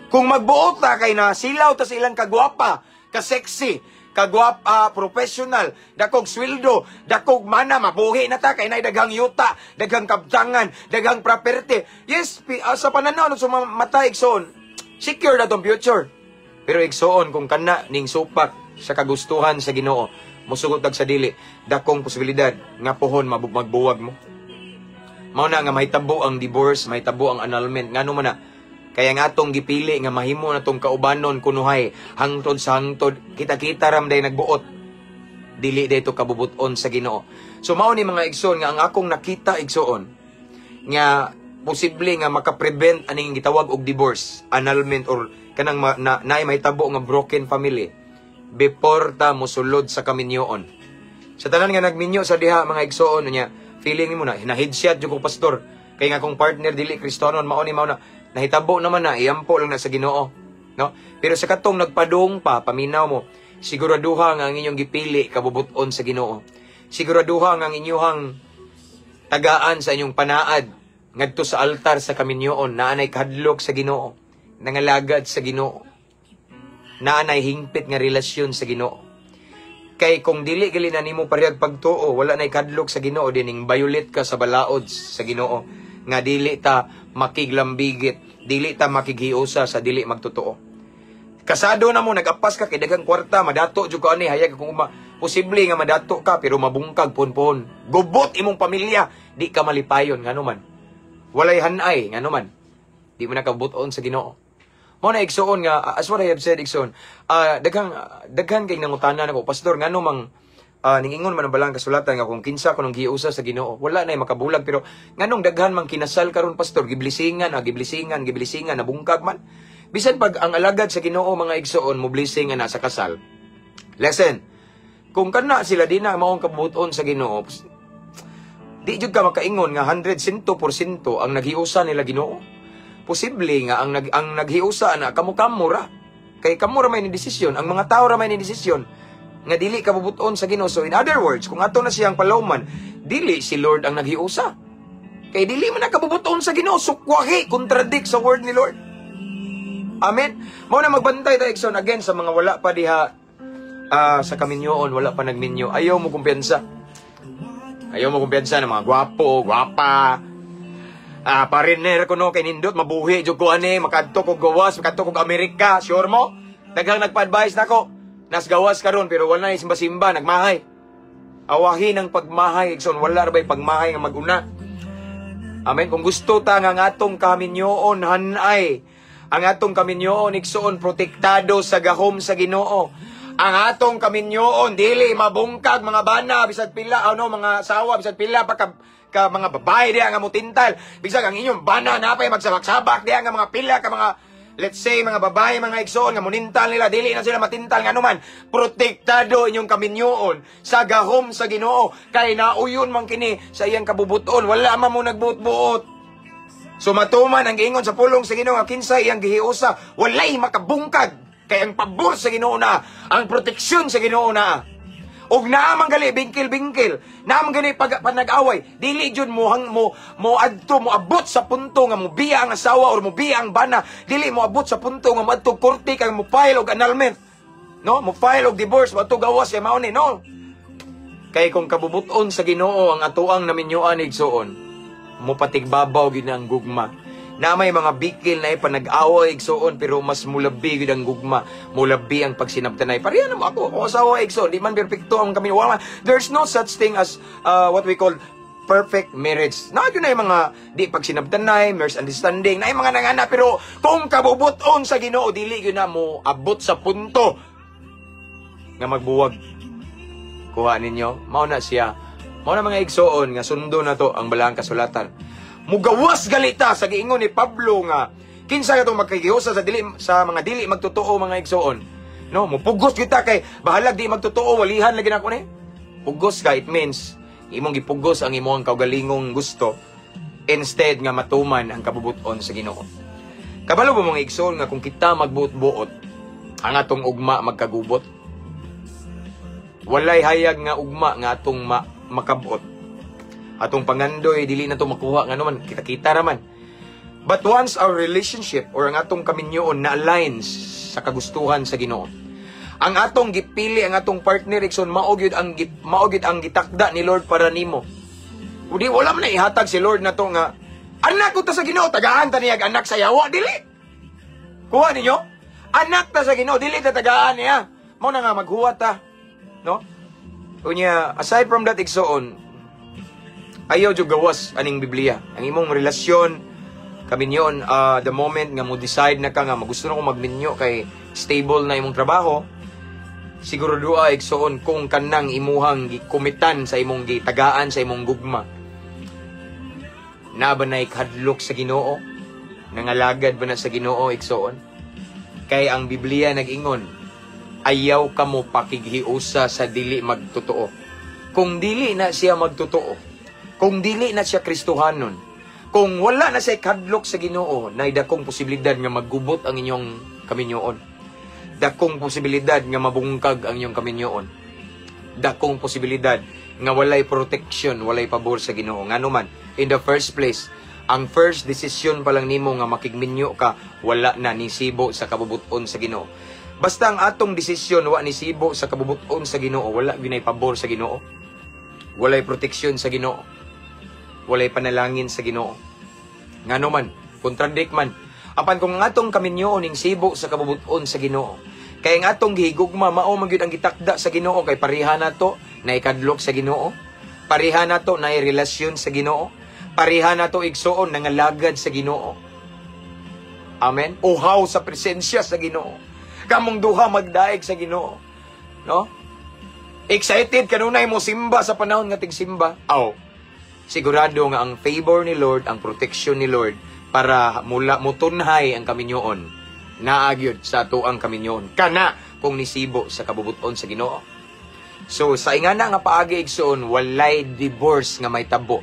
Kung magbuot ta kay na silaw ta sa ilang kagwapa, ka-sexy, kagwapa, professional, dakog sweldo, dakog mana, mabuhi na ta kay nay daghang yuta, daghang kabtangan, daghang property. Yes, sa pananaw sa mata, igsoon, secure na tong future. Pero igsoon, kung kana ning supak sa kagustuhan sa Ginoo, musugot tag sa dili, dakong posibilidad nga pohon magbuwag mo. Mao na nga mahitabo ang divorce, mahitabo ang annulment. Ngano man na? Kaya nga atong gipili nga mahimo na tong kaubanon kunuhay hangtod sa hangtod, kita-kita ram day nagbuot. Dili day to kabubuton sa Ginoo. So mao ni, mga igsoon, nga ang akong nakita, igsoon, nga posible nga makaprevent aning gitawag og divorce, annulment or kanang naay mahitabo nga broken family before ta mosulod sa kaminyoon. Sa tanan nga nagminyo sa diha, mga igsoon, nya feeling nimo na na-headshot jud ko, Pastor, kay nga akong partner dili Kristohanon. Mao ni, mao na nahitabo naman na iampo lang na sa Ginoo, no? Pero sa katong nagpadung pa, paminaw mo, siguraduha nga ang inyong gipili kabubuton sa Ginoo. Siguraduha nga ang inyong tagaan sa inyong panaad ngadto sa altar sa kaminyoon naa nay kahadlok sa Ginoo, nangalagad sa Ginoo, naa nay hingpit nga relasyon sa Ginoo. Kay kung dili gali na nimo parehag pagtuo, wala nay kadlok sa Ginoo, dining violate ka sa balaod sa Ginoo nga dili ta makiglambigit, dili ta makighiusa sa dili magtotoo. Kasado na mo, nag-apas ka kay daghang kwarta, madato jud ka ani, hayag kung posible nga madato ka pero mabungkag pon-pon. Gubot imong pamilya, di ka malipayon. Ngano man? Walay hanay. Ngano man? Di mo nakabuton sa Ginoo. Mao na, igsuon, nga as what I have said, igsuon, daghan kay nangutana nako, "Pastor, ngano mang ningingon man ang balang kasulatan nga kung kinsa kunong giusa sa Ginoo, wala na makabulag, pero nganong daghan mang kinasal karon, Pastor, giblisingan, giblisingan, giblisingan, nabungkag man?" Bisan pag ang alagad sa Ginoo, mga igsuon, mo blessing na sa kasal. Listen, kung kana sila di na maong kabuton sa Ginoo, di jud ka makaingon nga 100% ang naghiusa nila Ginoo. Posible nga ang naghiusa na kamo-kamo ra. Kay kamo ra may ni desisyon, ang mga tao ra may ni desisyon nga dili kabubuton sa Ginoo. So in other words, kung ato na siyang palawman, dili si Lord ang naghiusa. Kay dili man nakabubuton sa Ginoo, sukwahi, contradict sa word ni Lord. Amen. Mao na magbantay ta, igsoon. Again, sa mga wala pa diha sa kaminyoon, wala pa nagminyo, ayaw mo kumpiyansa. Ayaw mo kumpiyansa ng mga gwapo, gwapa. Pariner ko no kay nindot mabuhi jud ko ani, makadto ko gawas, makadto ko Amerika, sure mo? Daghang nagpa-advise nako. Nas gawas karon pero wala na simba-simba, nagmahay. Awahin ang pagmahay, igsoon, wala ra bay pagmahay nga maguna. Amen. Kung gusto ta nga ang atong kaminyoon hanay, ang atong kaminyoon, igsoon, protektado sa gahom sa Ginoo. Ang atong kaminyoon dili mabungkag mga bana bisag pila, ano, mga sawa, bisag pila pa ka mga babae diha nga mutintal. Bisag ang inyong bana na pay magsabak-sabak diha nga mga pila ka mga, let's say, mga babae, mga igsoon, nga munintal nila, dili na sila matintal. Ngano man? Protektado inyong kaminyoon sa gahom sa Ginoo kay nauyon man kini sa iyang kabubuton, wala man mo nagbuot-buot. So matuman ang giingon sa pulong sa Ginoo nga kinsa iyang gihiusa, walay makabungkag kay ang pabor sa Ginoo na, ang proteksyon sa Ginoo na. Og naa man gali bingkil-bingkil, naa man gani pag nag-away, dili jud mo hang mo mo adto mo abot sa punto nga mobiya ang asawa or mobiya ang bana, dili mo abot sa punto nga moadto korte kang mo file og annulment. No, mo file og divorce, mo gawas kay mao ni, no. Kay kung kabubuton sa Ginoo ang atoang naminyuan, igsuon, mo patigbabaw gid ang gugma. Na may mga bikil na ipanag-away, igsuon, pero mas mulabi gid ang gugma, mulabi ang pagsinabtanay. Pareha na mo ako, ako asawa, igsuon, di man perpekto ang kami. Wala, there's no such thing as what we call perfect marriage. Na yun na yung mga di pagsinabtanay, misunderstanding, na yung mga nangana, pero kung kabubuton sa Ginoo, dili yun na mo abot sa punto nga magbuwag. Kuha ninyo, mao na siya. Mao na, mga igsoon, nga sundo na to ang balaang kasulatan. Mugawas galita sa giingon ni Pablo nga kinsa katong magkagihusa sa dili sa mga dili magtotoo, mga igsoon. No, mupugos kita kay bahalag di magtotoo, walihan lagi nako ni. Pugos ka, it means imong gipugos ang imong kaugalingong gusto instead nga matuman ang kabubuton sa Ginoo. Kabalo mo, mga igsoon, nga kung kita magbuot-buot, ang atong ugma magkagubot? Walay hayag nga ugma nga atong makabot. Atong pangandoy dili na to makuha, ngano man kita-kita raman. But once our relationship or ang atong kaminyoon na aligns sa kagustuhan sa Ginoo, ang atong gipili ang atong partner, igsoon, mao gyud ang gitakda ni Lord para nimo. Udi wala man na ihatag si Lord na to nga anak ko ta sa Ginoo, tagaan ta niya anak sa yawa, dili. Kuha ninyo? Anak ta sa Ginoo, dili ta tagaan niya. Mao na nga maghuwat ta. No? Unya, aside from that, igsoon, ayaw jud gawas aning Biblia. Ang imong relasyon kaminyoon, the moment nga mo decide na ka nga magusto na ko magminyo kay stable na imong trabaho, siguro duha, igsoon, kung kanang imuhang gikumitan sa imong gitagaan sa imong gugma. Na ba na ikadlok sa Ginoo? Nangalagad ba na sa Ginoo, igsoon? Kay ang Biblia nag-ingon, ayaw ka mo pakighiusa sa dili magtotoo. Kung dili na siya magtotoo, kung dili na siya Kristohanon, kung wala na siya kadlok sa Ginoo, nay dakong posibilidad nga maggubot ang inyong kaminyoon. Dakong posibilidad nga mabungkag ang inyong kaminyoon. Dakong posibilidad nga walay protection, walay pabor sa Ginoo. Ngano man, in the first place, ang first decision pa lang nimo nga makigminyo ka, wala na nisibo sa kabubuton sa Ginoo. Basta ang atong desisyon wa nisibo sa kabubuton sa Ginoo, wala ginay pabor sa Ginoo. Walay proteksyon sa Ginoo. Walay panalangin sa Ginoo. Ngano man, contradict man. Apan kung ang atong kaminyoon ning sibo sa kabubuton sa Ginoo, kay ang atong gihigugma mao man gyud ang gitakda sa Ginoo, kay pareha nato na ikadlok sa Ginoo, pareha nato na relasyon sa Ginoo, pareha nato, igsuon, nangalagad sa Ginoo. Amen. Uhaw sa presensya sa Ginoo. Kamong duha magdaig sa Ginoo. No? Excited kanunay mo simba sa panahon nga tigsimba. Aw. Sigurado nga ang favor ni Lord, ang protection ni Lord para mula mutunhay ang kaminyoon. Naa gyud sa atoang kaminyoon. Kana kung nisibo sa kabubuton sa Ginoo. So sa ingana nga paagi, igsoon, walay divorce nga may tabo.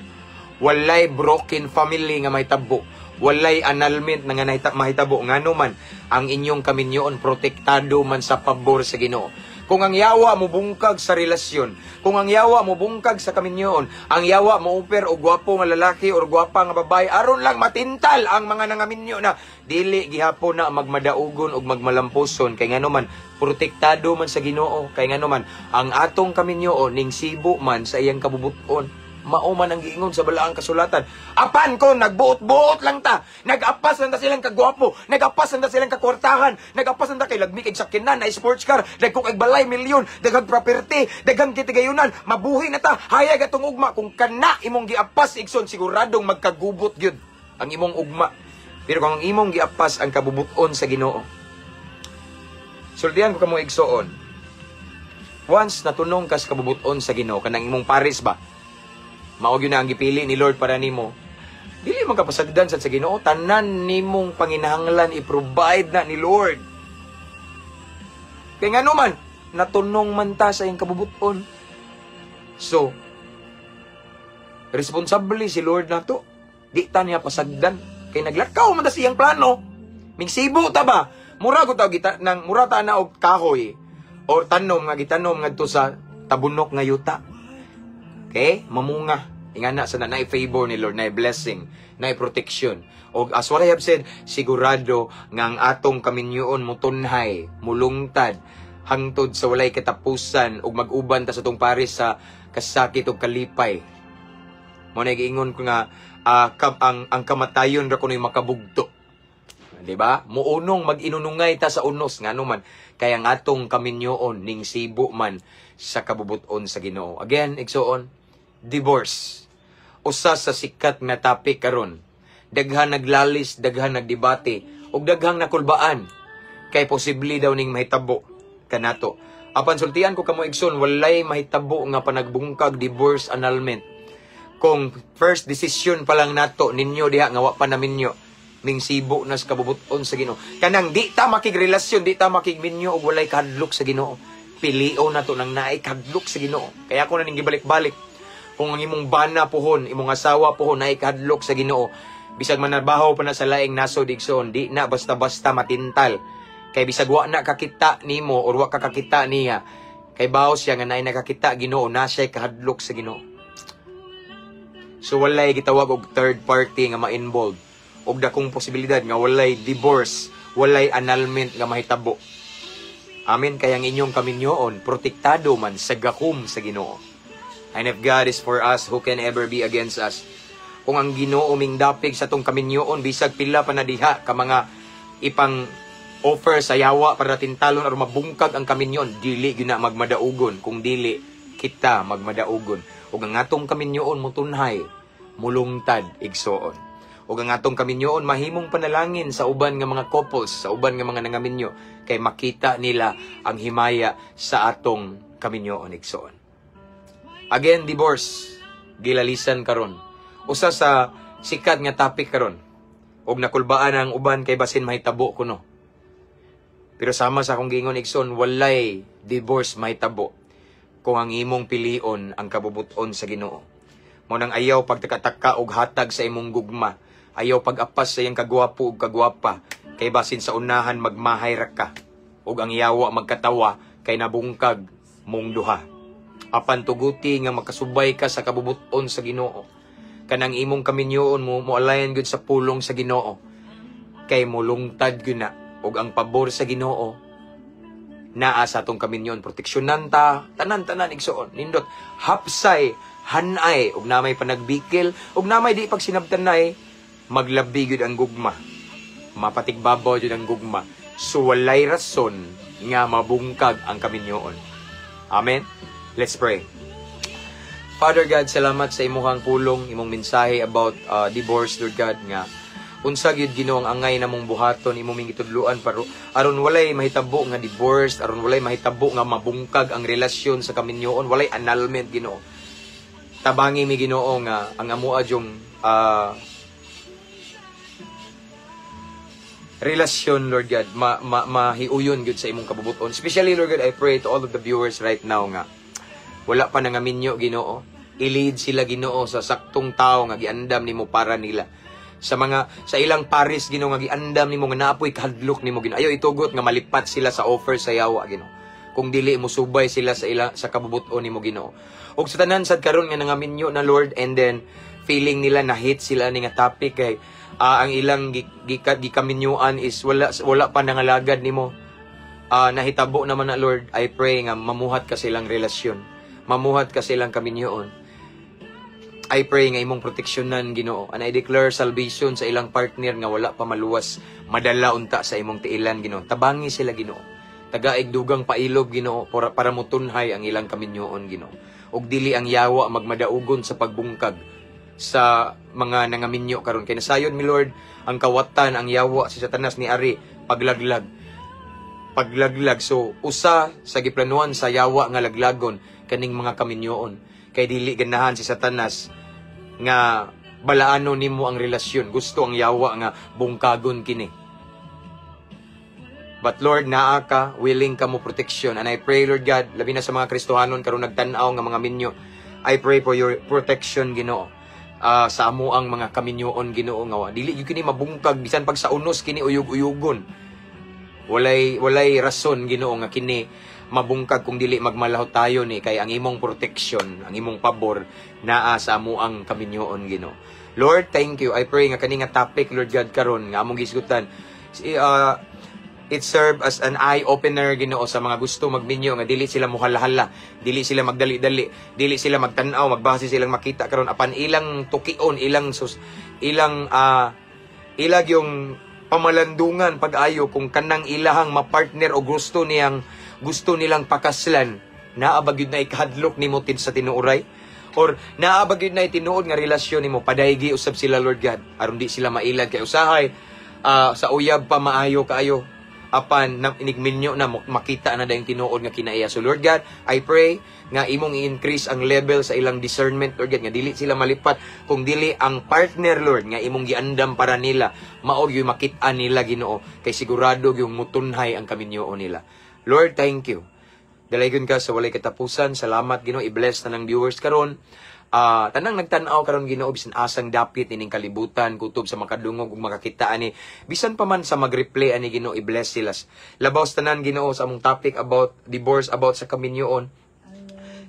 Walay broken family nga may tabo. Walay annulment na nga mahitabo, ngano man ang inyong kaminyoon protektado man sa pabor sa Ginoo. Kung ang yawa mo bungkag sa relasyon, kung ang yawa mo bungkag sa kaminyoon, ang yawa mo offer og gwapo nga lalaki or gwapa nga babae aron lang matintal ang mga nangaminyo na dili gihapon na magmadaugon og magmalampuson, kay ngano man protektado man sa Ginoo, kay ngano man ang atong kaminyoon ning sibo man sa iyang kabubuton. Mao man ang giingon sa balaang kasulatan. Apan kon nagbuot-buot lang ta, nag-apas lang ta silang kagwapo, nag-apas lang ta silang kakwartahan, nag-apas lang ta kay lagmi kay sakyanan na sports car, dagko kay balay milyon, daghang property, daghang kitigayunan, mabuhi na ta, hayag atong ugma. Kung kana imong giapas, igsoon, siguradong magkagubot gyud ang imong ugma. Pero kung ang imong giapas ang kabubuton sa Ginoo. Sultihan ko kamo, igsoon. Once natunong ka sa kabubuton sa Ginoo, kanang imong pares ba? Mao gyud na ang gipili ni Lord para nimo. Dili man ka pasagdan sa Ginoo, tanan nimong panginahanglan i-provide na ni Lord. Kay ngano man, natunong man ta sa iyang kabubuton. So, responsable si Lord nato. Di ta niya pasagdan. Kay naglakaw man ta sa iyang plano. Mingsibo ta ba? Mura ko ta gita nang mura ta na og kahoy or tanom nga gitanom ngadto sa Tabunok nga yuta. Okay? Mamunga. Ingana sa na favor ni Lord, na blessing, na protection. O as what I have said, sigurado nga ang atong kaminyoon mutunhay, mulungtad, hangtod sa walay katapusan ug mag-uban ta sa atong pares sa kasakit ug kalipay. Mao na giingon ko nga ang kamatayon ra kuno'y makabugto. Di ba? Muunong mag-inunungay ta sa unos, ngano man kay ang atong kaminyoon ning sibo man sa kabubuton sa Ginoo. Again, igsuon, divorce. Usa sa sikat nga topic karon. Daghan naglalis, daghan nagdebate, ug daghang nakulbaan kay posible daw ning mahitabo kanato. Apan sultian ko kamo, igsoon, walay mahitabo nga panagbungkag, divorce, annulment, kung first decision pa lang nato ninyo diha nga wa pa naminyo ning sibo na sa kabubuton sa Ginoo. Kanang di ta makigrelasyon, di ta makigminyo og walay kahadlok sa Ginoo. Pilion nato nang naay kahadlok sa Ginoo. Kaya ako na ning gibalik-balik. Kung ang imong bana pohon, imong asawa pohon naay kahadlok sa Ginoo, bisag manarbaho pa na sa laing nasod, igsoon, di na basta-basta matintal. Kay bisag wa na kakita nimo or wa ka kakita niya, kay bawo siya nga naay nakakita Ginoo, na siya kahadlok sa Ginoo. So walay gitawag og third party nga ma-involve og dakong posibilidad nga walay divorce, walay annulment nga mahitabo. Amen. Kaya ang inyong kaminyoon protektado man sa gahom sa Ginoo. And if God is for us, who can ever be against us? Kung ang Ginoo ming dapig sa atong kaminyoon, bisag pila pa na diha ka mga ipang offer sa yawa para tintalon or mabungkag ang kaminyoon, dili gyud na magmadaugon kung dili kita magmadaugon. Ug ang atong kaminyoon mutunhay, mulungtad, igsoon. Ug ang atong kaminyoon mahimong panalangin sa uban nga mga couples, sa uban nga mga nangaminyo, kay makita nila ang himaya sa atong kaminyoon, igsoon. Again, divorce, gilalisan karon. Usa sa sikat nga topic karon. Ug nakulbaan ang uban kay basin mahitabo kuno. Pero sama sa akong giingon, igsoon, walay divorce mahitabo kung ang imong pilion ang kabubuton sa Ginoo. Mao nang ayaw pagtaka-taka og hatag sa imong gugma. Ayaw pag-apas sa iyang kagwapo ug kagwapa kay basin sa unahan magmahay ra ka ug ang yawa magkatawa kay nabungkag mong duha. Apan tuguti nga makasubay ka sa kabubuton sa Ginoo. Kanang imong kaminyoon mo moalayan gyud sa pulong sa Ginoo. Kay mulungtad gyud na ug ang pabor sa Ginoo naa sa atong kaminyoon, proteksyonan ta tanan-tanan, igsoon. Nindot hapsay, hanay, ug namay panagbikil ug namay di pagsinabtanay, maglabi gyud ang gugma, mapatigbabaw gyud ang gugma. So walay rason nga mabungkag ang kaminyoon. Amen. Let's pray. Father God, salamat sa imuhang pulong, imong mensahe about divorce, Lord God, nga unsa gyud, Ginoo, ang angay namong buhaton, imong ming gitudloan para aron walay mahitabo nga divorce, aron walay mahitabo nga mabungkag ang relasyon sa kaminyoon, walay annulment, Ginoo. Tabangi mi, Ginoo, nga ang amoa jung relasyon, Lord God, ma, ma, mahiuyon gyud sa imong kabubuton. Especially, Lord God, I pray to all of the viewers right now nga wala pa nangaminyo, Ginoo. I-lead sila, Ginoo, sa saktong tao nga giandam nimo para nila. Sa mga sa ilang pares, Ginoo, nga giandam nimo nga naapoy kahadlok nimo, Ginoo. Ayaw itugot nga malipat sila sa offer sa yawa, Ginoo, kung dili mo subay sila sa ila sa kabubuton nimo, Ginoo. Ug sa tanan sad karon nga nangaminyo na, Lord, and then feeling nila na hit sila ni nga topic kay ang ilang gikaminyuan is wala wala pa nangalagad nimo. Nahitabo naman na, Lord, I pray nga mamuhat ka silang relasyon. Mamuhat ka silang kaminyoon. I pray nga imong proteksyonan, Ginoo. And I declare salvation sa ilang partner nga wala pa maluwas, madala unta sa imong tiilan, Ginoo. Tabangi sila, Ginoo. Tagaig dugang pailob, Ginoo, para mutunhay ang ilang kaminyoon, Ginoo. Ug dili ang yawa magmadaugon sa pagbungkag sa mga nangaminyo karon. Kay nasayod mi, Lord, ang kawatan ang yawa, si Satanas ni ari paglaglag. Paglaglag. So usa sa giplanuhan sa yawa nga laglagon kaning mga kaminyoon. Kay dili ganahan si Satanas nga balaano nimo ang relasyon. Gusto ang yawa nga bungkagon kini. But Lord, naa ka, willing ka mo protection. And I pray, Lord God, labi na sa mga Kristohanon karon nagtan-aw nga mga minyo, I pray for your protection, Ginoo, sa amo ang mga kaminyoon, Ginoo, nga dili gyud kini mabungkag bisan pag sa unos kini uyog-uyugon. Walay rason, Ginoo, nga kini mabungkag kung dili magmalahot tayo ni kay ang imong protection, ang imong pabor naa sa amuang kaminyoon, Ginoo. Lord, thank you. I pray nga kani nga topic, Lord God, karon nga among gisgutan, it serve as an eye opener, Ginoo, sa mga gusto magminyo nga dili sila muhalahala, dili sila magdali-dali, dili sila magtan-aw, magbase silang makita karon, apan ilang tukion, ilang sus ilang ilag yung pamalandungan pag-ayo kung kanang ilahang mapartner o gusto nilang pakaslan, naa ba gyud na ikahadlok nimo tin sa tinuoray or naa ba gyud na tinuod nga relasyon nimo. Padaygi usab sila, Lord God, aron di sila mailad kay usahay sa uyab pa maayo kaayo, apan na inigminyo na makita na dayong tinuod nga kinaiya. So Lord God, I pray nga imong i-increase ang level sa ilang discernment, Lord God, nga dili sila malipat kung dili ang partner, Lord, nga imong giandam para nila mao gyud makit-an nila, Ginoo, kay sigurado yung mutunhay ang kaminyoon nila. Lord, thank you. Dalaygon ka sa walay katapusan. Salamat, Ginoo. I-bless na ng viewers karon. Tanang nagtan-aw karon, Ginoo, bisan asang dapit ining kalibutan, kutob sa makadungog ug makakita ani, bisan pa man sa mag-replay ani, Ginoo, i-bless sila. Labaw sa tanan, Ginoo, sa among topic about divorce, about sa kaminyoon,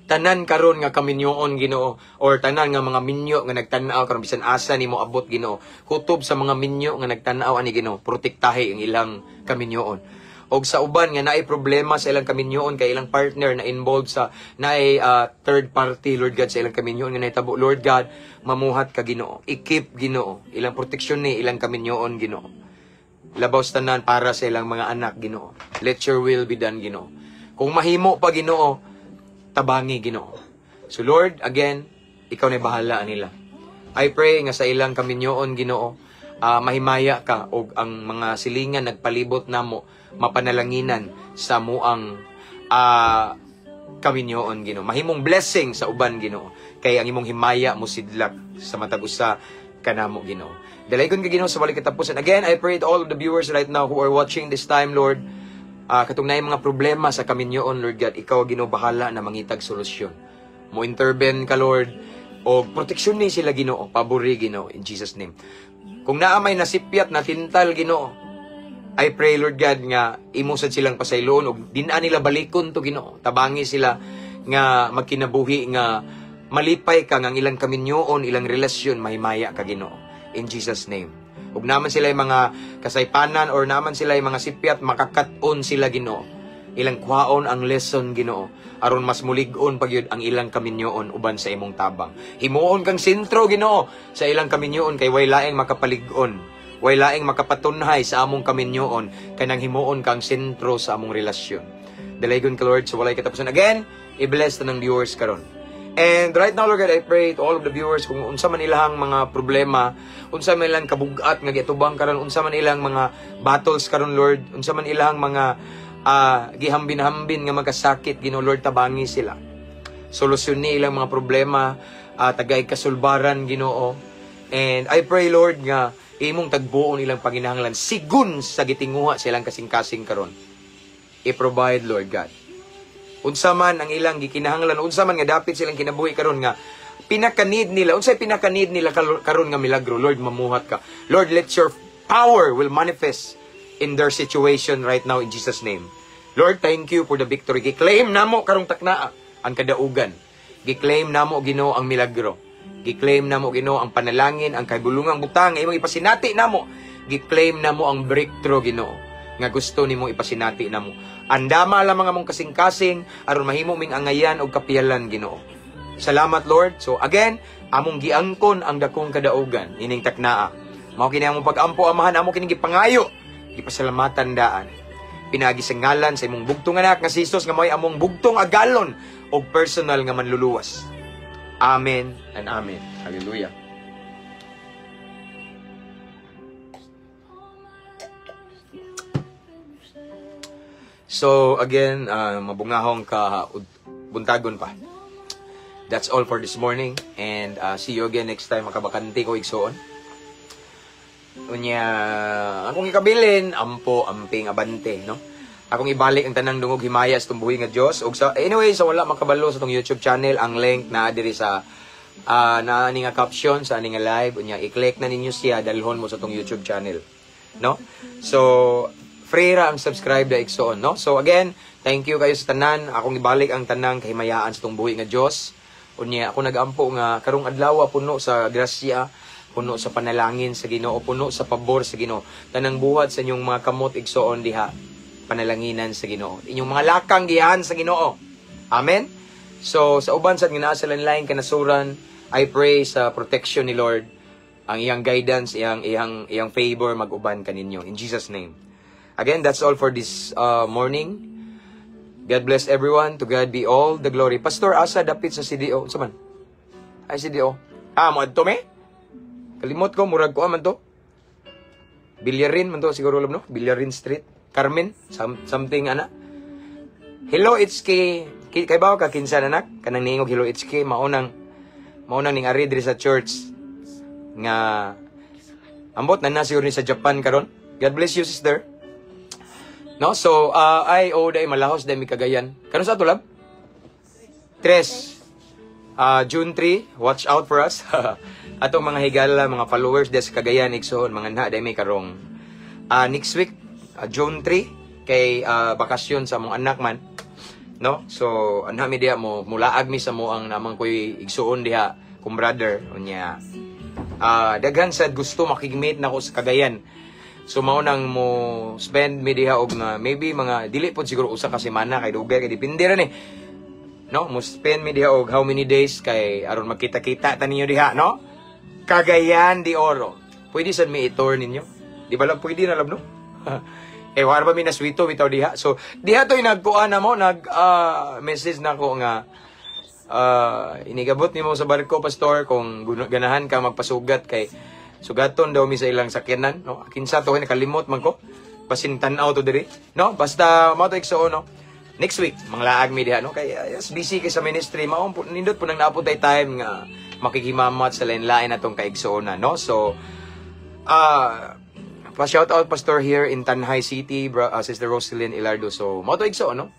tanan karon nga kaminyoon, Ginoo, or tanan nga mga minyo nga nagtan-aw karon, bisan asa nimo abot, Ginoo, kutob sa mga minyo nga nagtan-aw ani, Ginoo, protektahi ang ilang kaminyoon og sa uban nga naay problema sa ilang kaminyoon kay ilang partner na involved sa naay third party, Lord God, sa ilang kaminyoon nga nahitabo. Lord God, mamuhat ka, Ginoo. I-keep, Ginoo, ilang proteksyon ni ilang kaminyoon, Ginoo. Labaw sa tanan, para sa ilang mga anak, Ginoo. Let your will be done, Ginoo. Kung mahimo pa, Ginoo, tabangi, Ginoo. So Lord, again, ikaw na bahala nila. I pray nga sa ilang kaminyoon, Ginoo, mahimaya ka og ang mga silingan nagpalibot namo mapanalanginan sa muang kaminyoon, Ginoo. Mahimong blessing sa uban, Ginoo, kay ang imong himaya mo sidlak sa matag usa kanamo, Ginoo. Dalaygon ka, Ginoo, sa walay katapusan. Again, I pray to all of the viewers right now who are watching this time, Lord, katong naay mga problema sa kaminyoon, Lord God, ikaw, Ginoo, bahala na mangitag solusyon. Mo intervene ka, Lord, o proteksyon ni sila, Ginoo, pabori, Ginoo, in Jesus' name. Kung naa may nasipyat na tintal, Ginoo, I pray, Lord God, nga imo sad silang pasayloon og din-a nila balikon to, Ginoo. Tabangi sila nga magkinabuhi nga malipay ka nga ang ilang kaminyoon, ilang relasyon mahimaya ka, Ginoo. In Jesus' name. Ug naman sila yung mga kasaypanan or naman sila yung mga sipyat, makakat-on sila, Ginoo. Ilang kwaon ang lesson, Ginoo, aron mas mulig-on pagyud ang ilang kaminyoon uban sa imong tabang. Himuon kang sentro, Ginoo, sa ilang kaminyoon kay way laing makapalig-on. Way laing makapatunhay sa among kaminyoon kay nang himuon kang sentro sa among relasyon. Dalaygon ka, Lord, sa walay katapusan. Again, i-bless na ng viewers karon. And right now, Lord God, I pray to all of the viewers kung unsa man ilahang mga problema, unsa man ilang kabugat nga giatubang karon, unsa man ilang mga battles karon, Lord, unsa man ilang mga gihambin-hambin nga magkasakit, Ginoo, Lord, tabangi sila. Solusyon ni ilang mga problema, tagay kasulbaran, Ginoo. And I pray, Lord, nga imong tagbuon ilang panginahanglan sigun sa gitinguha sa ilang kasing-kasing karon. I-provide, Lord God. Unsa man ang ilang gikinahanglan, unsa man nga dapit silang kinabuhi karon nga pinaka-need nila, unsay pinaka-need nila karon nga milagro, Lord, mamuhat ka. Lord, let your power will manifest in their situation right now in Jesus' name. Lord, thank you for the victory. Gi-claim namo karong taknaa ang kadaugan. Gi-claim namo, Ginoo, ang milagro. Gi-claim namo, Ginoo, ang panalangin, ang kahibulungang butang nga imong ipasinati namo. Gi-claim namo ang breakthrough, Ginoo, nga gusto nimo ipasinati namo. Andama lamang among kasing-kasing aron mahimo ming angayan og kapiyalan, Ginoo. Salamat, Lord. So again, among giangkon ang dakong kadaugan ining taknaa. Mao kini among pag-ampo, Amahan, amo kining gipangayo. Gipasalamatan daan. Pinaagi sa ngalan sa imong bugtong anak nga si Jesus nga mao'y among bugtong agalon og personal nga manluluwas. Amen and amen. Hallelujah. So again, mabungahong ka buntagon pa. That's all for this morning and see you again next time, makabakante ko igsoon. Unya, akong ikabilin, ampo, amping, abante, no? Akong ibalik ang tanang dungog himaya sa tumbuhi nga Dios. Og sa anyway, sa wala makabalo sa tong YouTube channel, ang link na diri sa na ani nga caption sa ani nga live, unya i-click na ninyo siya, dalhon mo sa tong YouTube channel, no? So Free ra ang subscribe da, igsoon, no? So again, thank you kayo sa tanan. Akong ibalik ang tanang kahimayaan sa tong buhi nga Dios. Unya ako nagampo nga karong adlaw puno sa grasya, puno sa panalangin sa Ginoo, puno sa pabor sa Ginoo. Tanang buhat sa inyong mga kamot, igsoon, diha panalanginan sa Ginoo. Inyong mga lakang giyahan sa Ginoo. Amen. So sa uban sad nga naa sa lain kanasuran, I pray sa protection ni Lord, ang iyang guidance, iyang iyang iyang favor mag-uban kaninyo in Jesus' name. Again, that's all for this morning. God bless everyone. To God be all the glory. Pastor, asa dapit sa CDO? Unsa man? Ay, CDO. Ah, mo adto me? Kalimot ko, murag ko man to. Bilyarin man to siguro lab, no? Bilyarin Street. Carmen, something ana. Hello HK. Kay ba ka kinsa, anak? Kanang niingog "Hello HK", maunang ning ari diri sa church nga ambot na na siguro ni sa Japan karon. God bless you, sister. No? So, ay, oh, dai malahos dai mi Cagayan. Kano sa ato, lab? Tres. June 3, watch out for us. Atong mga higala, mga followers des Cagayan, igsoon, mga na dai mi karong next week, June 3, kay bakasyon sa mong anak man. No? So, anha mi diha mo mulaag mi sa mo ang namang koy igsuon diha kung brother unya. Daghan sad gusto makig-meet nako sa Cagayan. So mao nang mo spend mi diha og nga maybe mga dili pod siguro usa ka semana kay dugay kay depende ra ni. No, mo spend mi diha og how many days kay aron magkita-kita ta ninyo diha, no? Cagayan de Oro. Pwede sad mi i-tour ninyo. Di ba lang pwede na lab, no? Eh, wala ba mi naswito bitaw diha. So diha to'y nagkuan na mo nag message na ko nga inigabot nimo sa barko, Pastor, kung ganahan ka magpasugat kay sugaton daw mi sa ilang sakyanan, no? Kinsa to, nakalimot man ko, basin tan-aw to diri, no? Basta mao to, igsuon, no? Next week manglaag mi diha, no? Kay yes, busy kay sa ministry, mao po nindot po nang naapod tay time nga makikimamat sa lain-lain atong kaigsuonan, no? So pa shout out, Pastor, here in Tanjay City, bro, Sister Roselyn Ilardo. So mao to, igsuon, no?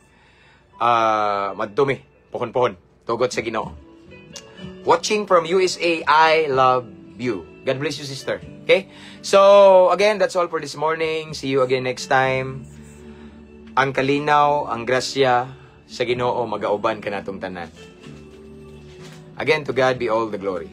Madto mi pohon-pohon, tugot sa Ginoo. Watching from USA, I love you. God bless you, sister. Okay? So, again, that's all for this morning. See you again next time. Ang kalinaw, ang grasya sa Ginoo magauban kanatong tanan. Again, to God be all the glory.